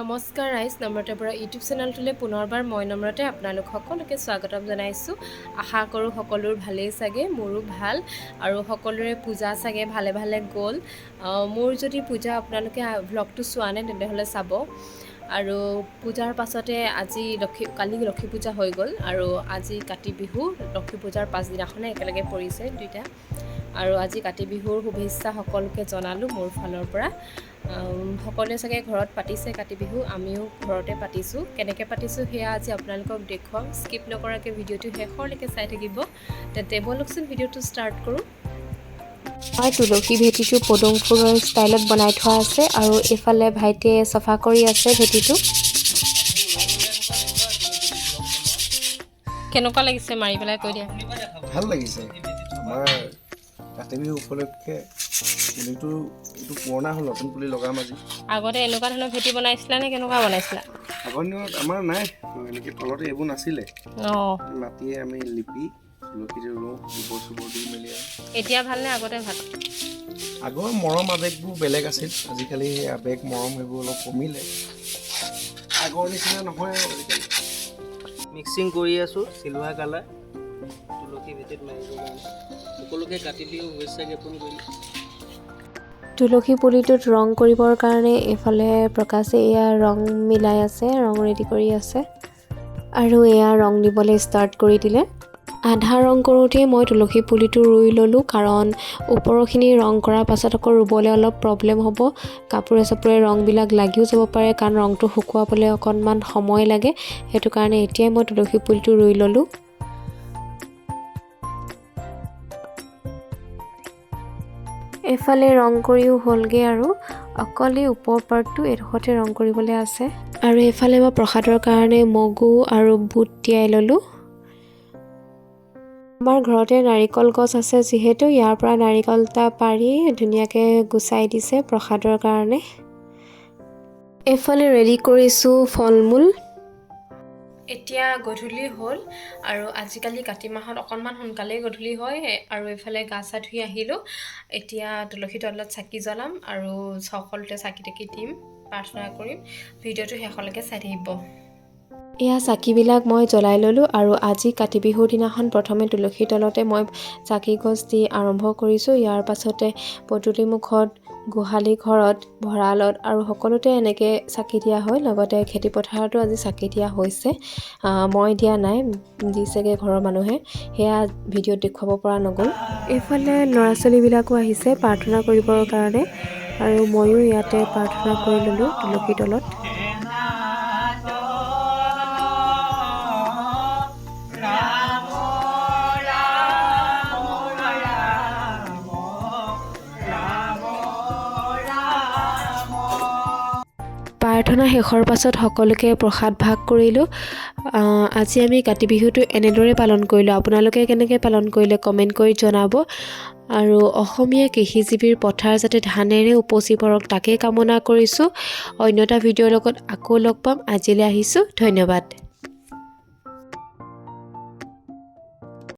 নমস্কাৰ ৰাইজ, নম্ৰতাৰ পৰা ইউটিউব চেনেলটোলৈ পুনৰবাৰ মই নম্ৰতাই আপোনালোক সকলোকে স্বাগতম জনাইছোঁ। আশা কৰোঁ সকলোৰ ভালেই চাগে, মোৰো ভাল আৰু সকলোৰে পূজা চাগে ভালে ভালে গ'ল। মোৰ যদি পূজা আপোনালোকে ভ্লগটো চোৱা নাই, তেনেহ'লে চাব। আৰু পূজাৰ পাছতে আজি লক্ষী, কালি লক্ষী পূজা হৈ গ'ল আৰু আজি কাতি বিহু। লক্ষী পূজাৰ পাছদিনাখনে একেলগে পৰিছে দুইটা। আৰু আজি কাতি বিহুৰ শুভেচ্ছা সকলোকে জনালোঁ মোৰ ফালৰ পৰা। সকলোৱে চাগে ঘৰত পাতিছে কাতি বিহু, আমিও ঘৰতে পাতিছোঁ। কেনেকৈ পাতিছোঁ সেয়া আজি আপোনালোকক দেখুৱাম। স্কিপ নকৰাকৈ ভিডিঅ'টো শেষৰলৈকে চাই থাকিব। তেন্তে ব'লকচোন, ভিডিঅ'টো ষ্টাৰ্ট কৰোঁ। আমাৰ তুলসী ভেটিটো পদুম ফুলৰ ষ্টাইলত বনাই থোৱা আছে আৰু এইফালে ভাইটিয়ে চফা কৰি আছে ভেটিটো। কেনেকুৱা লাগিছে মাৰি পেলাই কৈ দিয়া। ভাল লাগিছে। আমাৰ কাতি বিহু উপলক্ষে পুলিটো, এইটো পুৰণা হ'ল, নতুন পুলি লগাম আজি। আগতে এনেকুৱা ধৰণৰ ভেটি বনাইছিলা নে কেনেকুৱা বনাইছিলা? আগৰ দিনত আমাৰ নাই, এনেকৈ তলতে এইবোৰ নাছিলে। মাটিয়ে আমি লিপি তুলসীটো ৰুওঁ, গোবৰ চোবৰ দি মেলি আৰু। এতিয়া ভালনে আগতে ভাল? আগৰ মৰম আৱেগবোৰ বেলেগ আছিল। আজিকালি সেই আৱেগ মৰম সেইবোৰ অলপ কমিলে, আগৰ নিচিনা নহয় আৰু আজিকালি। মিক্সিং কৰি আছোঁ চিলভাৰ কালাৰ তুলসী ভেটিত মাৰিবৰ কাৰণে। সকলোকে কাতি বিহু শুভেচ্ছা জ্ঞাপন কৰিলোঁ। তুলসী পুলিটোত ৰং কৰিবৰ কাৰণে এইফালে প্ৰকাশে এয়া ৰং মিলাই আছে, ৰং ৰেডি কৰি আছে আৰু এয়া ৰং দিবলৈ ষ্টাৰ্ট কৰি দিলে। আধা ৰং কৰোঁতেই মই তুলসী পুলিটো ৰুই ল'লোঁ, কাৰণ ওপৰৰখিনি ৰং কৰাৰ পাছত আকৌ ৰুবলৈ অলপ প্ৰব্লেম হ'ব। কাপোৰে চাপোৰে ৰংবিলাক লাগিও যাব পাৰে, কাৰণ ৰংটো শুকুৱাবলৈ অকণমান সময় লাগে। সেইটো কাৰণে এতিয়াই মই তুলসী পুলিটো ৰুই ল'লোঁ। এইফালে ৰং কৰিও হ'লগৈ আৰু অকল এই ওপৰ পাৰ্টটো এইডোখৰতে ৰং কৰিবলৈ আছে। আৰু এইফালে মই প্ৰসাদৰ কাৰণে মগু আৰু বুট তিয়াই ল'লোঁ। আমাৰ ঘৰতে নাৰিকল গছ আছে যিহেতু, ইয়াৰ পৰা নাৰিকল এটা পাৰি ধুনীয়াকৈ গুচাই দিছে প্ৰসাদৰ কাৰণে। এইফালে ৰেডি কৰিছোঁ ফল মূল। এতিয়া গধূলি হ'ল আৰু আজিকালি কাতি মাহত অকণমান সোনকালেই গধূলি হয়। আৰু এইফালে গা চা ধুই আহিলোঁ। এতিয়া তুলসী তলত চাকি জ্বলাম আৰু সকলোতে চাকি তাকি দিম, প্ৰাৰ্থনা কৰিম। ভিডিঅ'টো শেষলৈকে চাই থাকিব। এয়া চাকিবিলাক মই জ্বলাই ল'লোঁ আৰু আজি কাতি বিহুৰ দিনাখন প্ৰথমে তুলসীৰ তলতে মই চাকি গছ দি আৰম্ভ কৰিছোঁ। ইয়াৰ পাছতে পদূলিমুখত, গোহালি ঘৰত, ভঁৰালত আৰু সকলোতে এনেকৈ চাকি দিয়া হয়। লগতে খেতি পথাৰতো আজি চাকি দিয়া হৈছে। মই দিয়া নাই, দিছেগৈ ঘৰৰ মানুহে, সেয়া ভিডিঅ'ত দেখুৱাব পৰা নগ'ল। এইফালে ল'ৰা ছোৱালীবিলাকো আহিছে প্ৰাৰ্থনা কৰিবৰ কাৰণে আৰু ময়ো ইয়াতে প্ৰাৰ্থনা কৰি ল'লোঁ তুলসীৰ তলত। প্ৰাৰ্থনা শেষৰ পাছত সকলোকে প্ৰসাদ ভাগ কৰিলোঁ। আজি আমি কাতি বিহুটো এনেদৰে পালন কৰিলোঁ। আপোনালোকে কেনেকৈ পালন কৰিলে কমেণ্ট কৰি জনাব। আৰু অসমীয়া কৃষিজীৱীৰ পথাৰ যাতে ধানেৰে উপচি পৰক তাকেই কামনা কৰিছোঁ। অন্য এটা ভিডিঅ'ৰ লগত আকৌ লগ পাম। আজিলৈ আহিছোঁ, ধন্যবাদ।